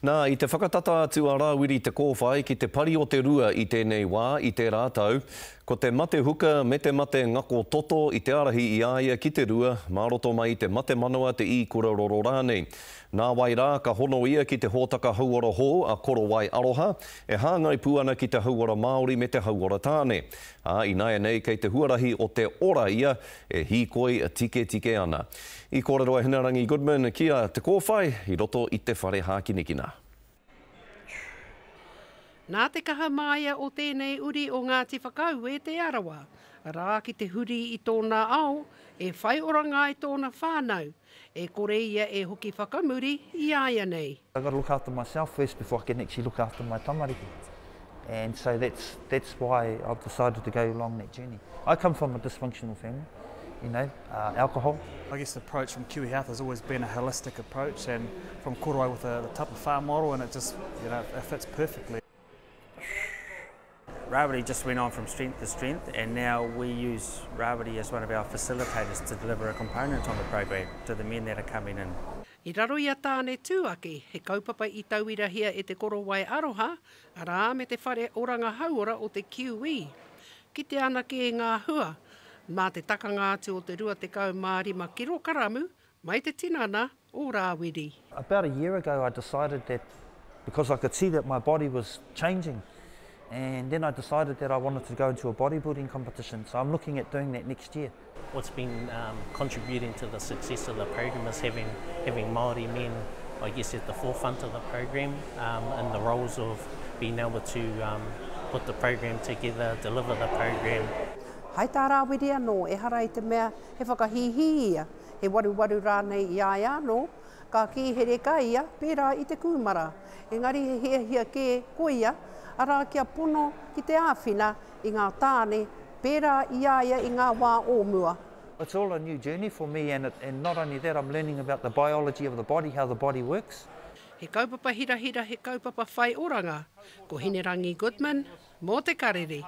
Nā, i te whakatata atu a Rāwiri Te Kōwhai ki te pari o te rua i tēnei wā, i tērā tau, ko te mate huka me te mate ngako toto i te ārahi i a ia ki te rua, mā roto mai i te mate manawa, te īkura roro rānei. Nāwai rā, ka hono ia ki te hōtaka hauora hou a Korowai Aroha, e hāngai pū ana ki te hauora Māori me te hauora tāne. Ā, ināianei kei te huarahi o te ora ia e hīkoi tiketike ana. I kōrero a Hinerangi Goodman ki a Te Kōwhai i roto i te whare hākinakina. Nā te kaha māia o tēnei uri o Ngāti Whakaue Te Arawa, arā ki te huri i tōna ao, e whai oranga ai tōna whānau, e kore ia e hoki whakamuri i āianei. I gotta look after myself first before I can actually look after my tamariki and so that's that's why I've decided to go along that journey. I come from a dysfunctional family, you know, uh, alcohol. I guess the approach from Kiwi Health has always been a holistic approach and from Korowai with the, the Tapa Whā model and it just, you know, it fits perfectly. Rawiri just went on from strength to strength and now we use Rawiri as one of our facilitators to deliver a component on the program to the men that are coming in. I raro i a Tāne Tū Ake, he kaupapa i tauirahia e Te Korowai Aroha, arā, me te Whare Oranga Hauora o te QE. Kitea ana kē ngā hua, mā te takanga atu o te 25 kirokaramu mai te tinana o Rāwiri. About a year ago I decided that because I could see that my body was changing and then I decided that I wanted to go into a bodybuilding competition so I'm looking at doing that next year. What's been um, contributing to the success of the program is having, having Māori men, I guess, at the forefront of the program um, in the roles of being able to um, put the program together, deliver the program. Hai tā Rāwiri anō, ehara i te mea he whakahīhī ia, he waruwaru rānei i a ia anō, ka kī he reka ia, pērā i te kūmara. Engari he hiahia kē koia, arā kia pono ki te āwhina i ngā tāne pērā i a ia i ngā wā o mua. It's all a new journey for me and, it, and not only that, I'm learning about the biology of the body, how the body works. He kaupapa hirahira, he kaupapa whai oranga. Ko Hinerangi Goodman, mō Te Karere.